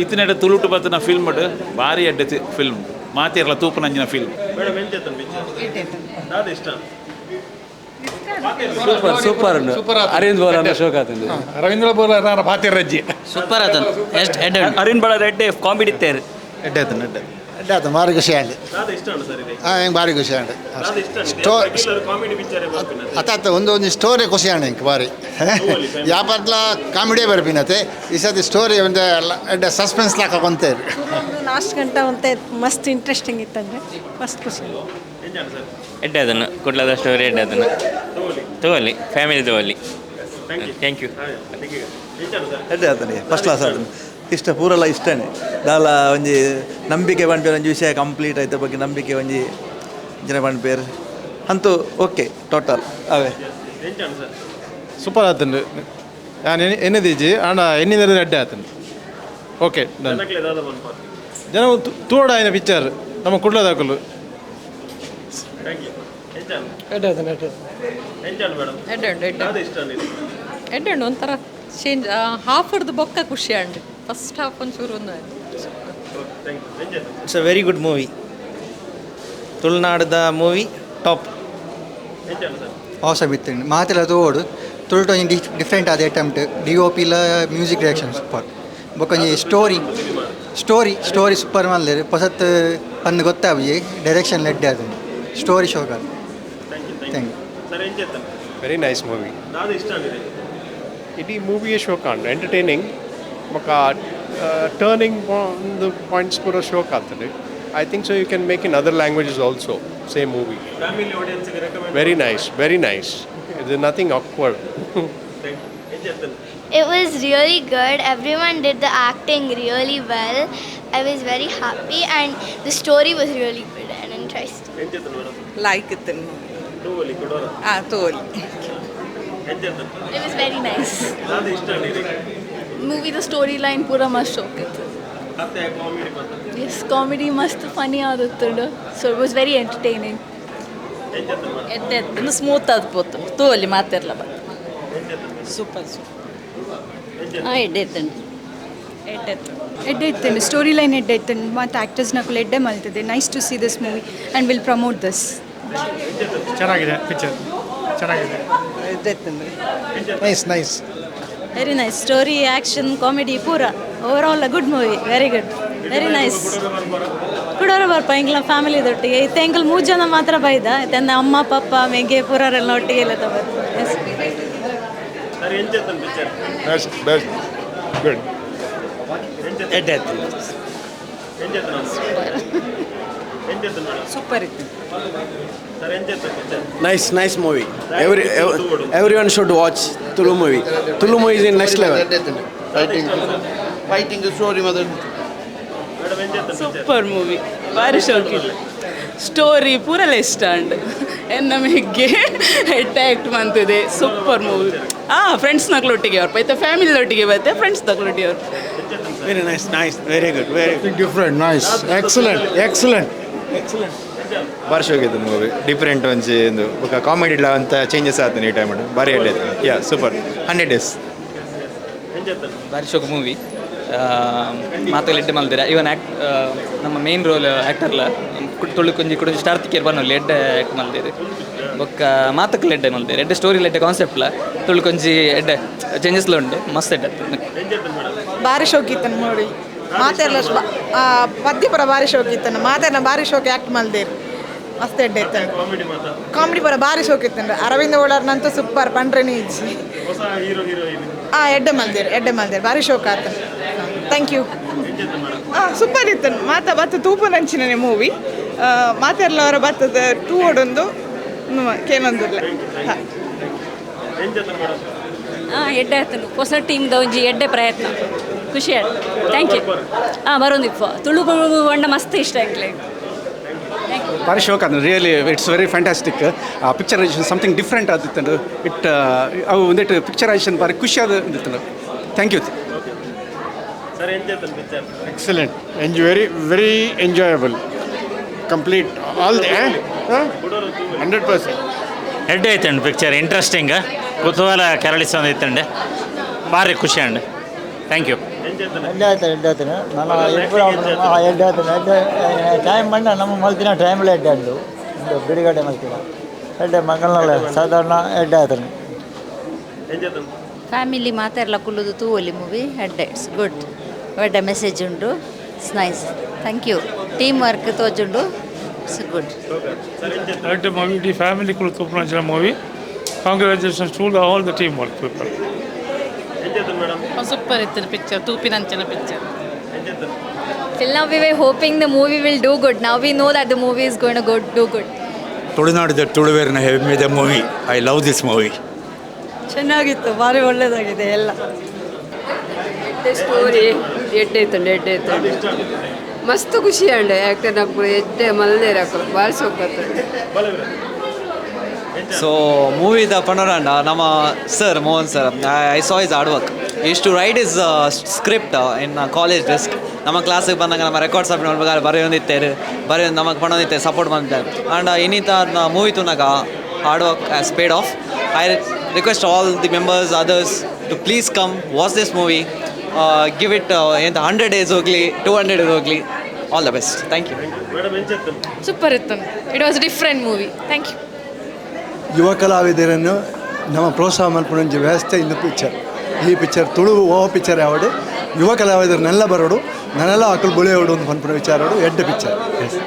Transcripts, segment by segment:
ಇತ್ತಿನಡೆ ತುಳುಟು ಬತ್ತಿನ ಫಿಲ್ಮ್ ಭಾರಿ ಎಡ್ಡೆ ಫಿಲ್ಮ್ ಮಾತೆರ್ಲ ತೂಪುನಂಜಿನ ಫಿಲ್ಮ್. ಮೇಡಮ್, ಎಂಚ ಪಿಕ್ಚರ್? ದಾದ ಇಷ್ಟ? Super super. ಅರವಿಂದ್ ಬೋಲ ಶೋಕ್ ಆತಂದು. ರವೀಂದ್ರ ಬೋಲ ಪಾತಿರಜ್ಜಿ. ಸೂಪರ್ ಆತನ್ ಎಷ್ಟು ಎಡ್ಡೆ. ಅರವಿಂದ್ ಬೋಳ ರೆಡ್ಡೆ ಕಾಮಿಡಿ ಇತ್ತೇರು. ಎಡ್ಡೆ ಆತನ ಎಡ್ಡೆ. ಎಡ್ಡೆ ಆತ, ಭಾರಿ ಖುಷಿ ಆಂಡ್. ದಾದ ಇಷ್ಟ ಉಂಟು ಸರ್ ಇದೆ? ಹಾಂ, ಹೆಂಗೆ ಭಾರಿ ಖುಷಿ ಆಂಡ್. ದಾದ ಇಷ್ಟ? Comedy picture. ಅತ್ತ ಅತ್ತ ಒಂದು ಒಂದು ಸ್ಟೋರಿ ಖುಷಿ ಆಂಡ್ ಎಂಕ್ ಭಾರಿ. ಯಾಪತ್ಲ ಕಾಮಿಡಿಯೇ ಬರ್ಪಿನತೆ, ಈ ಸತಿ ಸ್ಟೋರಿ ಒಂದು ಎಡ್ಡೆ ಸಸ್ಪೆನ್ಸ್ ಲಾಕ ಕೊಂತೇರು. ಲಾಸ್ಟ್ ಗಂಟೆ ಒಂತೆ ಮಸ್ತ್ ಇಂಟ್ರೆಸ್ಟಿಂಗ್ ಇತ್ತಂದ್ರೆ ಮಸ್ತ್ ಖುಷಿ. ಎಂಚ ಸರ್? ಎಡ್ಡೆ ಅದನ್ನು ಕುಡ್ಲದ ಸ್ಟೋರಿ ಎಡ್ಡೆ ಅದನ್ನು ತಗೋಲಿ, ಫ್ಯಾಮಿಲಿ ತಗೋಲಿ. Thank you. Thank you. ಎಂಚ ಸರ್? ಎಡ್ಡೆ ಆತನಿಗೆ, ಫಸ್ಟ್ ಕ್ಲಾಸ್ ಆತನ. ಇಷ್ಟ ಪೂರಲ್ಲ ಇಷ್ಟನೇ. ದಾಲ ಒಂಜಿ ನಂಬಿಕೆ ಪನ್ಪೇರ್, ಒಂಜಿ ವಿಷಯ ಕಂಪ್ಲೀಟ್ ಆಯ್ತ ಬಗ್ಗೆ ನಂಬಿಕೆ ಒಂಜಿ ಜನ ಪನ್ಪೇರ್ ಅಂತೂ ಓಕೆ ಟೋಟಲ್ ಅವೇ. ಎಂಚ ಸರ್? ಸೂಪರ್ ಆತಂಡು. ನಾನು ಎನ್ನದೀಜಿ ಆಂಡ ಎನ್ನಿನ ಎಡ್ಡೆ ಆತಂಡು. Okay done. ಜನಕ್ಲೆ ದಾದ ಪನ್ಪ? ಜನ ತೋಡ ಆಯ್ನ ಪಿಕ್ಚರ್ ನಮ್ಮ ಕುಡ್ಲದಾಕಲು. Thank you. ಎಂಚ? ಎಡ್ಡೆ ಆತನ ಎಡ್ಡೆ. ಎಂಚ ಮೇಡಮ್? ಎಡ್ಡೆ ಉಂಡು, ಎಡ್ಡೆ. ದಾದ ಇಷ್ಟ ಇದೆ? ಎಡ್ಡೆ ಉಂಡು. ಒಂಥರ ಚೇಂಜ್. ಹಾಫ್ ಹೊಡ್ದು ಬೊಕ್ಕ ಖುಷಿ ಅಂಡ್ ಫಸ್ಟ್ ಹಾಫ್ ಒಂಚೂರು ಒಂದು ಆಯ್ತು. Thank you. ಎಂಚ? It's a very good movie. ತುಳುನಾಡದ movie top. ಎಂಚ ಸರ್? ಅವಸರ ಇತ್ತು ಮಾತೆಲ್ಲ ತೋಡು. ತುಳುಟು ಒಂಜಿ ಡಿಫ್ರೆಂಟ್ ಆದ ಅಟೆಂಪ್ಟ್. ಡಿ ಒ ಪಿಲ ಮ್ಯೂಸಿಕ್ ಡೈರೆಕ್ಷನ್ ಸೂಪರ್. ಬೊಕ್ಕ ಒಂಜಿ ಸ್ಟೋರಿ ಸ್ಟೋರಿ ಸ್ಟೋರಿ ಸೂಪರ್ ಮಲ್ದೇರು. ಪೊಸತ್ ಪಂದ್ ಗೊತ್ತಾಪುಜಿ. ಡೈರೆಕ್ಷನ್ ಎಡ್ಡೆ ಆತುಂಡು. ಸ್ಟೋರಿ ಶೋಕ. Thank you. Thank you. Sir, ಎಂಚ? Very nice movie. ದಾದ ಇಷ್ಟ ಇದೆ? ಇಡೀ ಮೂವಿಯೇ ಶೋಕ್ ಆಂಡ್ ಎಂಟರ್ಟೈನಿಂಗ್. ಬೊಕ ಟರ್ನಿಂಗ್ ಒಂದು ಪಾಯಿಂಟ್ಸ್ ಪೂರ ಶೋಕ್ ಆಗ್ತದೆ. I think so you can make in other languages also, same movie. Family audience recommend? Very nice, very nice. ಇದು ನಥಿಂಗ್ ಆಕ್ವರ್ಡ್. Thank you. ಎಂಚ? It was really good. Everyone did the acting really well. I was very happy, and the story was really good and interesting. ಎಂಚ madam? Like ಇತ್ತು. ತೂವಲಿ ಕೊಡೋರ? ಹಾಂ, ತೋಲಿ. ಎಂಚ? It was very nice. ದಾದ ಇಷ್ಟ ಇದೆ? ಮೂವಿದ story line ಪೂರ ಮಸ್ತ್ ಶೋಕ್ ಇತ್ತು. ಕತೆ ಕಾಮಿಡಿ ಮಾತ್ರ? ಎಸ್, ಕಾಮಿಡಿ ಮಸ್ತ್ ಫನಿ ಆದಿತ್ತುಂಡು. So it was very entertaining. ಎಂಚ ಮೇಡಮ್? ಎಡ್ಡೆ ಇತ್ತು, ಸ್ಮೂತ್ ಆದ ಪೋತು. ತೋಲಿ ಮಾತಿರ್ಲ ಬತ್ತ. Super super. ಹಾಂ, ಎಡ್ಡೆ ಇತ್ತಂಡು, ಎಡ್ಡೆ ಇತ್ತು. ಎಡ್ಡೆ ಇತ್ತು, ಸ್ಟೋರಿ ಲೈನ್ ಎಡ್ಡೆ ಇತ್ತು. ಮತ್ತು ಆ್ಯಕ್ಟರ್ಸ್ನಕುಲು ಎಡ್ಡೆ ಮಲ್ತಿದೆ. Nice to see this movie and will promote this. ಚೆನ್ನಾಗಿದೆ ಪಿಕ್ಚರ್, ಚೆನ್ನಾಗಿದೆ. Nice nice. Very nice story, action, comedy ಪೂರ. Overall a good movie, very good, very nice. ಕುಡೋರ ಬರ್ಪ ಎಂಗ್ಲ ಫ್ಯಾಮಿಲಿದೊಟ್ಟಿಗೆ. ಇತ್ತೆ ಎಂಕಲ್ ಮೂರು ಜನ ಮಾತ್ರ ಬೈದ. ಇತ್ತೆ ಅಮ್ಮ ಪಪ್ಪ ಮೆಗ್ಗೆ ಪೂರರೆಲ್ಲ ಒಟ್ಟಿಗೆ ಎಲ್ಲ ಎಸ್. ಸರ್, ಎಂಚ ಪಿಕ್ಚರ್? Best best, good. ಎಂಚ? ಎಡ್ಡೆ ಆತನ. ಎಂಚ ಎಂಚ ಮೇಡಮ್? ಸೂಪರ್ ಇತ್ತು. ಸರ್, ಎಂಚ picture? Nice nice movie. Everyone should watch Tulu movie. Tulu movie is in next level. Fighting fighting story ಮಾತ್ರ. ಮೇಡಮ್, ಎಂಚ ಪಿಕ್ಚರ್? ಸೂಪರ್ ಮೂವಿ, ಭಾರಿ ಶೋಕಿಲ್ಲ. ಸ್ಟೋರಿ ಪೂರೆಲ್ಲ ಇಷ್ಟ ಅಂಡ್ ಎನ್ನ ಮೆಗ್ಗೆ ಹೆಡ್ ಆ್ಯಕ್ಟ್ ಮಂತಿದೆ. Super movie. ಹಾಂ, ಫ್ರೆಂಡ್ಸ್ ನಕ್ಲೊಟ್ಟಿಗೆ ಅವ್ರು ಬೈತೆ, ಫ್ಯಾಮಿಲಿ ಒಟ್ಟಿಗೆ ಬೈತೆ, ಫ್ರೆಂಡ್ಸ್ ನಕ್ಲೊಟ್ಟಿಗೆ ಅವ್ರು. Very nice nice, very good, very good. Different, nice, excellent, excellent. ಬಾರಿ ಶೋಕ್ ಇತ್ತು ಮೂವಿ. ಡಿಫ್ರೆಂಟ್ ಒಂಜಿ ಒಂದು ಬೊಕ ಕಾಮಿಡಿ ಅಂತ ಚೇಂಜಸ್ ಆತನ ಈ ಟೈಮ್. ಭಾರಿ ಎಡ್ಡೆ. ಯಾ, ಸೂಪರ್, 100 ಡೇಸ್. ಎಂಚ? ಭಾರಿ ಶೋಕ್ ಮೂವಿ. ಮಾತುಗಳು ಎಡ್ಡೆ ಮಲ್ದಿರ. ಇವನ್ ಆ್ಯಕ್ಟ್ ನಮ್ಮ ಮೇನ್ ರೋಲ್ ಆ್ಯಕ್ಟರ್ಲ ತುಳು ಕೊಂಜಿ ಕುಡೊಂಜಿ ಸ್ಟಾರ್ ತಿಕ್ಕೇರ್ ಬನ್ನೊಲ್ಲಿ ಎಡ್ಡೆ ಆ್ಯಕ್ಟ್ ಮಲ್ದಿರು. ಬೊಕ್ಕ ಮಾತಕ್ಕಲ್ ಎಡ್ಡೆ ಮಲ್ದಿರು. ಎಡ್ಡೆ ಸ್ಟೋರಿ, ಎಡ್ಡೆ ಕಾನ್ಸೆಪ್ಟ್ಲ. ತುಳು ಕೊಂಜಿ ಎಡ್ಡೆ ಚೇಂಜಸ್ಲ ಉಂಟು. ಮಸ್ತ್ ಎಡ್ಡೆ. ಎಂಚ ಮೇಡಮ್? ಭಾರಿ ಶೋಕ್ ಇತ್ತನು ನೋಡಿ. ಮಾತೆಲ್ಲ ಪದ್ಯ ಪೂರ ಭಾರಿ ಶೋಕ್ ಇತ್ತನು. ಮಾತೆಲ್ಲ ಭಾರಿ ಶೋಕ್ ಆ್ಯಕ್ಟ್ ಮಲ್ದೇರು. ಮಸ್ತ್ ಎಡ್ಡೆ ಇತ್ತು. ಕಾಮಿಡಿ ಮಾತ್ರ? ಕಾಮಿಡಿ ಪೂರ ಭಾರಿ ಶೋಕ್ ಇತ್ತಂದ್ರೆ. ಅರವಿಂದ ಓಡಾರ್ನಂತೂ ಸೂಪರ್ ಪಂಡ್ರೆನೇ ಇಜ್ಜಿ. ಹೊಸ ಹೀರೋ ಹೀರೋಯಿನ್? ಹಾಂ, ಎಡ್ಡೆ ಮಲ್ದೇರು, ಎಡ್ಡೆ ಮಲ್ದೇರು. ಭಾರಿ ಶೋಕ್ ಆತ. Thank you. ಎಂಚ ಮೇಡಮ್? ಹಾಂ, ಸೂಪರ್ ಇತ್ತು. ಮಾತ ಬತ್ತ ತೂಪುನಂಚಿನ ಮೂವಿ. ಮಾತೆಲ್ಲ ಅವರ ಬತ್ತದ ಟೂ ಓಡೊಂದು ಕೇನೊಂದುಲ್ಲ. ಹಾಂ. ಎಂಚ ಮೇಡಮ್? ಹಾಂ, ಎಡ್ಡೆ ಆಯ್ತು. ಹೊಸ ಟೀಮ್ದ ಒಂಜಿ ಎಡ್ಡೆ ಪ್ರಯತ್ನ. ಖುಷಿ ಆಯ್ತು. Thank you. ಹಾಂ, ಬರೋದಿಪ್ಪ. ತುಳು ಬಣ್ಣ ಮಸ್ತ್ ಇಷ್ಟ ಆಗ್ಲಿ. ಭಾರಿ ಶೋಕ್ ಆತನ. Really, it's very fantastic picturisation. Something different ಆದಿತ್ತಂಡು it. ಅವು ಒಂದಿಟ್ಟು ಪಿಕ್ಚರೈಸೇಷನ್ ಭಾರಿ ಖುಷಿ ಆದ ಒಂದಿತ್ತು. Thank you. Sir, ಎಂಚ picture? Excellent, very very enjoyable, complete all 100%. ಎಡ್ಡೆ ಐತಂಡು ಪಿಕ್ಚರ್, ಇಂಟ್ರೆಸ್ಟಿಂಗ್, ಕುತೂಹಲ ಕೆರಳಿಸೋದು ಇತ್ತಂಡೆ. ಭಾರಿ ಖುಷಿ ಅಂಡ್ thank you. ಎಡ್ಡೆ ಆಯ್ತು, ಎಡ್ಡೆ ಆಯ್ತು. ನಾನು ಎಡ್ಡೆ ಆಯ್ತು, ಎಡ್ಡೆ ಟೈಮ್ ಬಂದ ನಮ್ಮ ಮಲ್ತಿನ ಟೈಮ್ಲ ಎಡ್ಡೆ ಉಂಟು ಬಿಡುಗಡೆ ಮಲ್ತಿನ ಎಡ್ಡೆ ಮಗಲ್ನಲ್ಲ ಸಾಧಾರಣ ಎಡ್ಡೆ ಆಯ್ತು. ಫ್ಯಾಮಿಲಿ ಮಾತೆರ್ಲ ಕುಲ್ಲುದು ತೂವೊಲಿ ಮೂವಿ ಎಡ್ಡೆ, it's good. ಎಡ್ಡೆ ಮೆಸೇಜ್ ಉಂಟು, it's nice. Thank you. Team work ತೋಜುಂಡು, it's good. ಎಡ್ಡೆ ಮೂವಿ, ಇಡೀ ಫ್ಯಾಮಿಲಿ ಕುಲು ತೂಪುನಂಚಿನ movie. Congratulations to all the team work people. Super ಇತ್ತು picture, ತೂಪಿನಂಚಿನ picture. Till now we were hoping the movie will do good. Now we know that the movie is going to go do good. ತುಳುನಾಡಿದ ತುಳುವೇರಿನ ಹೆಮ್ಮೆದ movie. I love this movie. ಚೆನ್ನಾಗಿತ್ತು, ಭಾರಿ ಒಳ್ಳೆಯದಾಗಿದೆ ಎಲ್ಲ. Story ಎಡ್ಡೆ ಇತ್ತಂಡು, ಎಡ್ಡೆ ಇತ್ತಂಡು, ಮಸ್ತ್ ಖುಷಿ ಅಂಡೆ. Actor ನಕ್ಕಳು ಎಡ್ಡೆ ಮಲ್ದೇರು ಅಕ್ಕಳು ಭಾರಿ ಸೊಕ್ಕತ್ತು. ಸೊ ಮೂವಿದ ಪನೋರಾಂಡ ನಮ್ಮ sir Mohan sir, I saw his hard work is to write his script in college desk. ನಮ್ಮ ಕ್ಲಾಸಿಗೆ ಬಂದಾಗ ನಮ್ಮ ರೆಕಾರ್ಡ್ಸ್ ಸಬ್ಮಿಟ್ ಮಾಡ್ಬೇಕಾದ್ರೆ ಬರೆಯೊಂದಿತ್ತೇರು ಬರೆಯೊಂದು ನಮಗೆ ಪಣೊಂದಿತ್ತೆ ಸಪೋರ್ಟ್ ಬಂದಿದ್ದಾರೆ. ಆ್ಯಂಡ್ ಇನ್ನಿತ ಮೂವಿ ತುನಾಗ hard work has paid off. I request all the members, others to please come watch this movie. Give it ಎಂತ 100 ಡೇಸ್ ಹೋಗಲಿ, 200 ಡೇಸ್ ಹೋಗಲಿ, all the best. Thank you. Super ಇತ್ತು. It was different movie. Thank you. ಯುವ ಕಲಾವಿದರನ್ನು ನಮ್ಮ ಪ್ರೋತ್ಸಾಹ ಮಲ್ಪುನಂಚಿ ವ್ಯವಸ್ಥೆ ಇಂದು ಪಿಕ್ಚರ್. ಈ ಪಿಕ್ಚರ್ ತುಳು ಓ ಪಿಕ್ಚರ್ ಯಾವಡು ಯುವ ಕಲಾವಿದರನ್ನೆಲ್ಲ ಬರೋಡು ನನ್ನೆಲ್ಲ ಅಕಲು ಬುಳೆಯೋಡು ಒಂದು ಪನ್ಪುನ ವಿಚಾರೋಡು ಎಡ್ಡೆ ಪಿಕ್ಚರ್. ಎಸ್,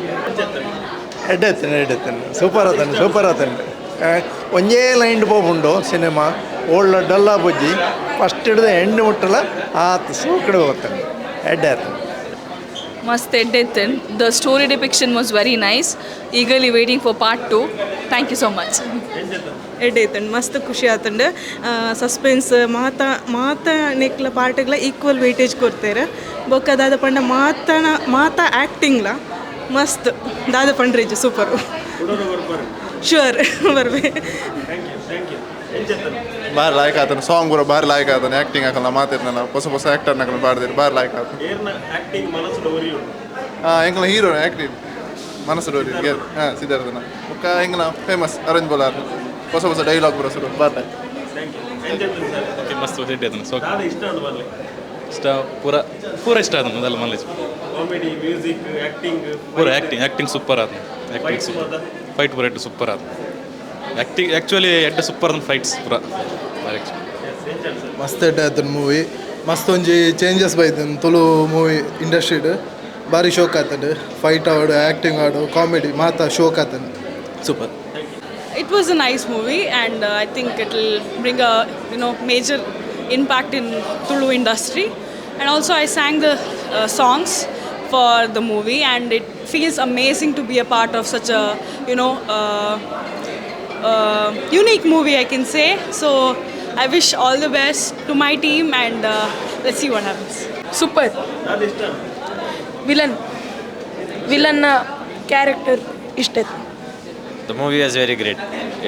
ಎಡ್ಡೆ ಎತ್ತನೆ, ಎಡ್ಡೆ ಎತ್ತನೆ, ಸೂಪರ್ ಆತನೆ, ಸೂಪರ್ ಆತನೆ. ಒಂಜೇ ಲೈನ್ ಪೋಪುಂಡು ಸಿನಿಮಾ ಓಳ್ಳ ಡಲ್ಲ ಬುಜ್ಜಿ ಫಸ್ಟ್ ಹಿಡಿದು ಎಂಡ್ ಮುಟ್ಟಲ ಆತು ಸೂಕಡೆ ಹೋಗ್ತಾನೆ, ಎಡ್ಡೆ ಆತನೆ. ಮಸ್ತ್ ಎಡ್ಡೆ ಇತ್ತು. The story depiction was very nice. Eagerly waiting for part 2. Thank you so much. ಎಡ್ಡೆ ಇತ್ತಂಡು, ಮಸ್ತ್ ಖುಷಿ ಆತಂಡು. ಸಸ್ಪೆನ್ಸ್ ಮಾತ ಮಾತ ನೆಕ್ಲ ಪಾರ್ಟ್ಗಳ ಈಕ್ವಲ್ ವೇಟೇಜ್ ಕೊಡ್ತಾರೆ. ಬೊಕ್ಕ ದಾದ ಪಂಡ ಮಾತನ ಮಾತ ಆ್ಯಕ್ಟಿಂಗ್ಲ ಮಸ್ತ್ ದಾದ ಪಂಡ್ರೇಜ್ ಸೂಪರ್. ಶ್ಯೂರ್ ಬರ್ಬೇ. ಬಾರಿ ಲಾಯ್ಕ್ ಆತನ ಸಾಂಗ್ ಪೂರ ಬಾರಿ ಲಾಯ್ಕ್ ಆತನ. ಆ್ಯಕ್ಟಿಂಗ್ ಹಾಕಲ್ಲ ಮಾತಿರ್ನಲ್ಲ, ಹೊಸ ಹೊಸ ಆ್ಯಕ್ಟರ್ ನಕಲು ಬಾರ್ದಿರು ಬಾರಿ ಲಾಯ್ಕ್ ಆತನ. ಹಾಂ, ಎಂಕಲ ಹೀರೋ ಆ್ಯಕ್ಟಿಂಗ್ ಮನಸ್ಸು ಡೋರಿ. ಹಾಂ, ಸಿದ್ಧಾರ್ಥನ ಬೊಕ್ಕ ಎಂಕಲ ಫೇಮಸ್ ಅರೇಂಜ್ ಬೋಲಾರ್ ಹೊಸ ಹೊಸ ಡೈಲಾಗ್ ಬರೋ ಶುರು ಬಾರಿ ಲಾಯ್ಕ್. ಮಸ್ತ್ ಎಡ್ಡೆ ಆತನ. ಸೊ ಇಷ್ಟ ಪೂರ ಪೂರ ಇಷ್ಟ ಆತನ ಮೊದಲ ಮಲ್ಲೇಜ್. ಕಾಮಿಡಿ, ಮ್ಯೂಸಿಕ್, ಆ್ಯಕ್ಟಿಂಗ್ ಪೂರ ಆ್ಯಕ್ಟಿಂಗ್ ಆ್ಯಕ್ಟಿಂಗ್ ಸೂಪರ್ ಆತನ. ಆ್ಯಕ್ಟಿಂಗ್ ಸೂಪರ್, ಫೈಟ್ ಪೂರ ಎಡ್ಡೆ ಸೂಪರ್ ಆತನ. ಆ್ಯಕ್ಟಿಂಗ್ ಆ್ಯಕ್ಚುಲಿ ಎಡ್ಡೆ ಸೂಪರ್ ಆತನ ಫೈಟ್ಸ್ ಪೂರ. ಮಸ್ತ್ ಎಡ್ಡೆ ಆತನ ಮೂವಿ. ಮಸ್ತ್ ಒಂಜಿ ಚೇಂಜಸ್ ಬೈದನ್ ತುಳು ಮೂವಿ ಇಂಡಸ್ಟ್ರಿಡ್. ಭಾರಿ ಶೋಕ್ ಆತಂಡು. ಫೈಟ್ ಆಡು, ಆ್ಯಕ್ಟಿಂಗ್ ಆಡು, ಕಾಮಿಡಿ ಮಾತ ಶೋಕ್ ಆತಂಡು. Super. It was a nice movie and I think it will bring a major impact in Tulu industry. And also I sang the songs for the movie and it feels amazing to be a part of such a unique movie, I can say. So I wish all the best to my team and let's see what happens. Super. Villain ವಿಲನ್ನ character ಇಷ್ಟ. The movie was very great.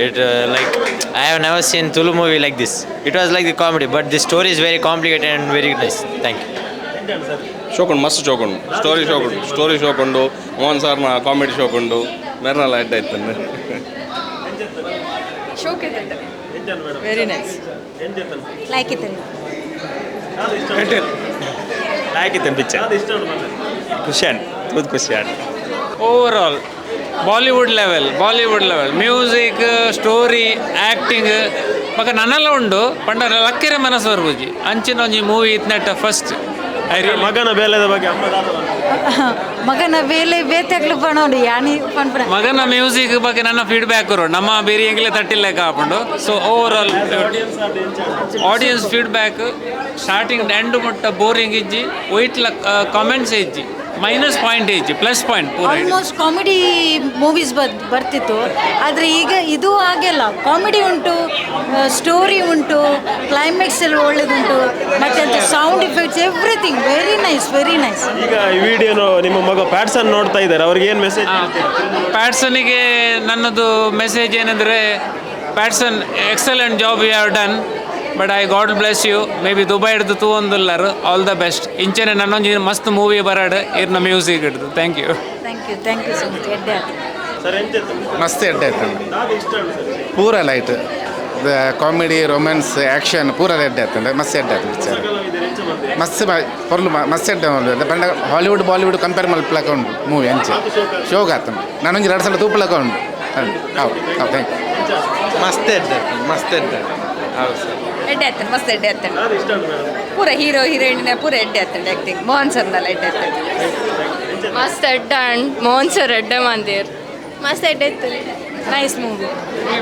It like I have never seen Tulu movie like this. It was like the comedy, but the story is very complicated and very nice. Thank you. ಶೋಕುಂಡು, ಮಸ್ತ್ ಶೋಕುಂಡು, story ಶೋಕುಂಡು, story ಶೋಕುಂಡು, Mohan ಸರ್ನ comedy ಶೋಕುಂಡು, ಮೆರ್ನಲ್ಲ ಎಡ್ಡೆ ಇತ್ತಂಡು. ಶೋಕ್ ಇತ್ತು, very nice. Like ಇತ್ತು. ಲಾಯ್ಕ್ ಇತ್ತೇನು picture. ಖುಷಿ ಆಂಡ್ ತೂದು ಖುಷಿ and. Overall Bollywood level, Bollywood level music, story, acting ಬೊಕ ನನಲ ಉಂಡು ಪಂಡ ಲಕ್ಕೆರೆ ಮನಸ್ಸು ಬರ್ಪುಜಿ ಅಂಚಿನ ಒಂಜಿ ಮೂವಿ ಇತ್ನೆಟ್ಟ ಫಸ್ಟ್ I really. ಮಗನ ಬೇಲೆದ ಬಗ್ಗೆ ಅಮ್ಮ ದಾದ? ಮಗನ ಬೇಲೆ ಬೇತೆಗ್ಲು ಪಣೋಡು ಯಾನಿ ಪನ್ಪುನ. ಮಗನ ಮ್ಯೂಸಿಕ್ ಬಗ್ಗೆ ನನ್ನ ಫೀಡ್ಬ್ಯಾಕ್ ನಮ್ಮ ಬೇರೆ ಎಂಗ್ಲೇ ತಟ್ಟಿಲ್ಲ ಕಾಪುಂಡು. So overall audience feedback starting end ಮುಟ್ಟ ಬೋರಿಂಗ್ ಇಜ್ಜಿ, ಒಯ್ಟ್ಲ ಕಾಮೆಂಟ್ಸ್ ಇಜ್ಜಿ, ಮೈನಸ್ ಪಾಯಿಂಟ್ ಇಜ್ಜಿ, ಪ್ಲಸ್ ಪಾಯಿಂಟ್ ಪೂರ. ಆಲ್ಮೋಸ್ಟ್ ಕಾಮಿಡಿ ಮೂವೀಸ್ ಬರ್ತಿತ್ತು, ಆದರೆ ಈಗ ಇದು ಹಾಗೆಲ್ಲ ಕಾಮಿಡಿ ಉಂಟು, ಸ್ಟೋರಿ ಉಂಟು, ಕ್ಲೈಮ್ಯಾಕ್ಸ್ ಎಲ್ಲ ಒಳ್ಳೆದುಂಟು, ಮತ್ತು sound effects everything very nice, very nice. ಈಗ ಈ ವಿಡಿಯೋನು ನಿಮ್ಮ ಮಗ ಪ್ಯಾಟ್ಸನ್ ನೋಡ್ತಾ ಇದ್ದಾರೆ, ಅವ್ರಿಗೆ ಏನು ಮೆಸೇಜ್? ಪ್ಯಾಟ್ಸನಿಗೆ ನನ್ನದು ಮೆಸೇಜ್ ಏನಂದರೆ, Patson, excellent job you have done, but I God bless you. Maybe Dubai ಹಿಡ್ದು ತೂವೊಂದುಲ್ಲಾರು, ಆಲ್ the best. ಇಂಚನೆ ನನ್ನೊಂಜಿ ಮಸ್ತ್ ಮೂವಿ ಬರಾಡ್ ಇರ್ನ ಮ್ಯೂಸಿಕ್ ಹಿಡ್ದು. Thank you. Thank you, thank you so much. ಎಡ್ಡೆ ಆತು. ಸರ್, ಎಂಚ? ಮಸ್ತ್ ಎಡ್ಡೆ ಆಯ್ತು. ಇಷ್ಟ ಸರ್? ಪೂರ ಲೈಟ್ ಕಾಮಿಡಿ, ರೊಮ್ಯಾನ್ಸ್, ಆ್ಯಕ್ಷನ್ ಪೂರ ಎಡ್ಡೆ ಆಯ್ತು, ಮಸ್ತ್ ಎಡ್ಡೆ ಆಯ್ತು ಪಿಕ್ಚರ್. ಮಸ್ತ್ ಪೊರ್ಲು ಮಸ್ತ್ ಎಡ್ಡೆ ಮಲ್ಪುವೆ ಪಂಡ ಹಾಲಿವುಡ್ ಬಾಲಿವುಡ್ ಕಂಪೇರ್ ಮಲ್ಪಲಕ ಉಂಡು ಮೂವಿ ಅಂಚೆ ಶೋಕ್ ಆತುಂಡು ನಾನೊಂಜಿ ರಡ್ಡ್ ಸಲ ತೂಪಲಕ ಉಂಡು ಹೌದು ಹೌದು thank you. ಮಸ್ತ್ ಎಡ್ಡೆ ಮಸ್ತ್ ಎಡ್ಡೆ ಹೌದು ಸರ್. ಎಡ್ಡೆ ಆತಂಡು, ಮಸ್ತ್ ಎಡ್ಡೆ ಆತಂಡು. ಪೂರ ಹೀರೋ ಹೀರೋಯಿನ್ ಪೂರ ಎಡ್ಡೆ ಆತಂಡು ಆ್ಯಕ್ಟಿಂಗ್. ಮೋಹನ್ ಸರ್ನಲ್ಲ ಎಡ್ಡೆ ಆತಂಡು. ಮಸ್ತ್ ಎಡ್ಡೆ ಅಂಡ್ ಮೋಹನ್ ಸರ್ ಎಡ್ಡೆ ಮಂದಿರ್. ಮಸ್ತ್ ಎಡ್ಡೆ ಇತ್ತು. Nice movie.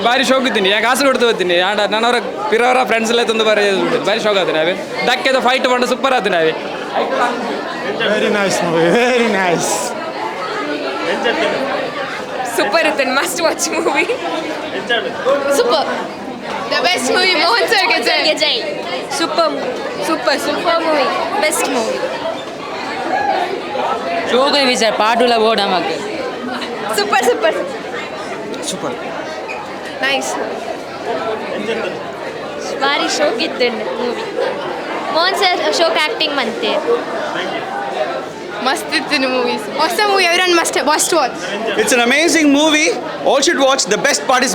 ಬಾರಿ ಶೋಕ್ ಇದ್ದೀನಿ ಯಾಕೆ ಕಾಸು ಕೊಡ್ತು ಹೋಗ್ತೀನಿ ಆಂಡ ನನ್ನವರ ಪಿರವರ ಫ್ರೆಂಡ್ಸ್ ಎಲ್ಲ ತಂದು ಬಾರಿ ಬಾರಿ ಶೋಕ್ ಆತೀನಿ ಅವೇ ದಕ್ಕೆದ ಫೈಟ್ ಬಂಡ ಸೂಪರ್ ಆತೀನಿ ಅವೇ. Very nice movie, very nice. Super ಇತ್ತು, must watch movie. Super, the best movie. Mohan sir ಗೆ ಜೈ. Super super super movie, best movie. ಶೋಕ ವಿಚಾರ ಪಾಟುಲ ಬೋರ್ಡ್ ನಮಕ್. Super super super. Nice. ಭಾರಿ ಶೋಕ್ ಇತ್ತು ಮೂವಿ. ಮೋಹನ್ ಸರ್ ಶೋಕ್ ಆ್ಯಕ್ಟಿಂಗ್ ಮಂತೆ. ಮಸ್ತ್ ಇತ್ತು ಮೂವೀಸ್. ಹೊಸ movie, everyone must watch. It's an amazing movie. All should watch. The best part is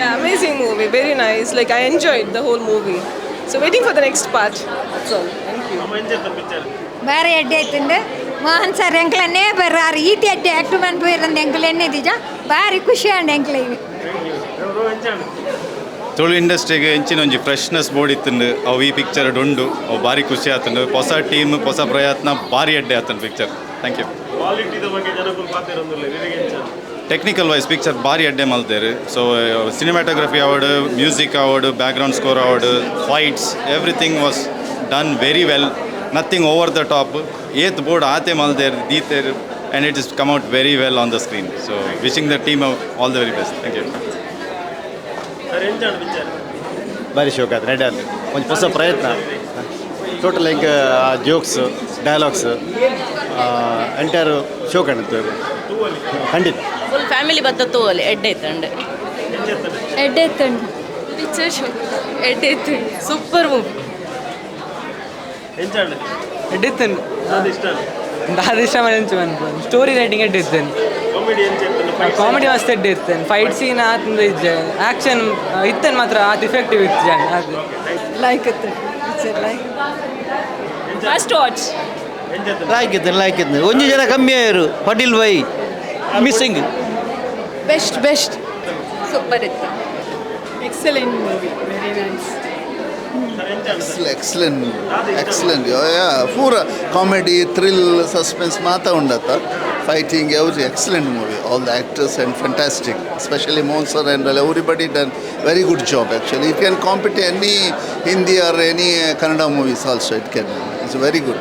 Yeah, amazing movie, very nice. Like I enjoyed the whole movie. So waiting for the next part. That's all. Thank you. ಬಾರಿ ಎಡ್ಡೆ ಆಯ್ತುಂಡು. Mohan sir ಎಂಕ್ಲನ್ನೇ ಬರ್ರಾರು ಈಟಿ ಎಡ್ಡೆ act ಮನ್ಪುರಂದು ಎಂಕ್ಲೆನ್ನೇ ದಿಜ ಬಾರಿ ಖುಷಿ ಅಂಡ್ ಎಂಕ್ಲೆಗ್. ತುಳು ಇಂಡಸ್ಟ್ರಿಗೆ ಎಂಚಿನ ಒಂಜಿ ಫ್ರೆಶ್ನೆಸ್ ಬೋಡಿತ್ತುಂಡು ಅವು ಈ ಪಿಕ್ಚರ್ ಉಂಡು ಅವು ಭಾರಿ ಖುಷಿ ಆತುಂಡು. ಹೊಸ ಟೀಮ್ ಹೊಸ ಪ್ರಯತ್ನ ಭಾರಿ ಎಡ್ಡೆ ಆತುಂಡು picture. Thank you. Technical wise picture ಭಾರಿ ಎಡ್ಡೆ ಮಲ್ತೇರು. So cinematography award, music award, background score award, fights, everything was done very well. Nothing over the top. ಏತ್ ಬೋರ್ಡ್ ಆತೆ ಮಲ್ತೇರು ದೀತೇರು and it is come out very well on the screen. So wishing the team all the very best. Thank you. ಬಾರಿ ಶೋಕ್ ಆಯ್ತು red ಅಲ್ಲಿ ಒಂದು ಹೊಸ ಪ್ರಯತ್ನ. Total like jokes, dialogues, entire ಶೋಕ್ ಆಣಿತ್ತು ಖಂಡಿತ. Full family ಬತ್ತ ತೂವಲಿ ಎಡ್ಡೆ ಇತ್ತಂಡೆ. ಎಡ್ಡೆ ಇತ್ತು ಪಿಕ್ಚರ್. ಶೋಕ್ ಎಡ್ಡೆ ಇತ್ತು. Super movie. ಎಡ್ಡೆ ಇತ್ತು. ದಾದ ಇಷ್ಟ ಮಂಚು ಮನ್ಪು ಸ್ಟೋರಿ ರೈಟಿಂಗ್ ಎಡ್ಡೆ ಇತ್ತು. ಕಾಮಿಡಿ ಮಸ್ತ್ ಎಡ್ಡೆ ಇತ್ತು. ಫೈಟ್ ಸೀನ್ ಆತಂದು ಇಜ್ಜೆ ಆ್ಯಕ್ಷನ್ ಇತ್ತನ್ ಮಾತ್ರ ಆತ ಇಫೆಕ್ಟಿವ್ ಇತ್ತು ಜನ ಅದು. ಲೈಕ್ ಇತ್ತು picture, like. Must watch. Like ಇತ್ತು, ಲೈಕ್ ಇತ್ತು. ಒಂಜಿ ಜನ ಕಮ್ಮಿ ಆಯರು Patel by missing. Best best. Super ಇತ್ತು. Excellent movie, very nice. Excellent movie, excellent. ಪೂರ ಕಾಮಿಡಿ, ಥ್ರಿಲ್, ಸಸ್ಪೆನ್ಸ್ ಮಾತಾ ಉಂಡತ್ತ. Fighting, every excellent movie. All the actors and fantastic, especially Mohan sir and everybody done very good job. Actually it can compete any Hindi or any Kannada movies also. It can, it's very good.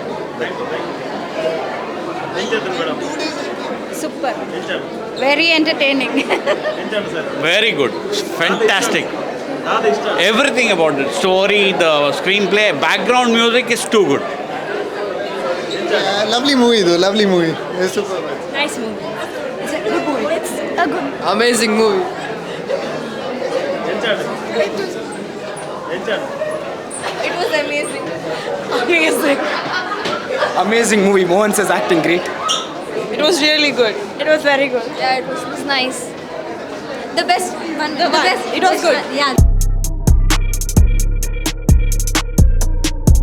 Super, very entertaining. Very good, fantastic. Everything about it, story, the screenplay, background music is too good. Lovely movie ಇದು, lovely movie. Super. Nice movie. It's a good movie. It's a good amazing movie. It was amazing. Amazing. Amazing movie. Mohan sir's acting great. It was really good. It was very good. Yeah, it was nice. The best one. The The one. best. It was best good. one. Yeah.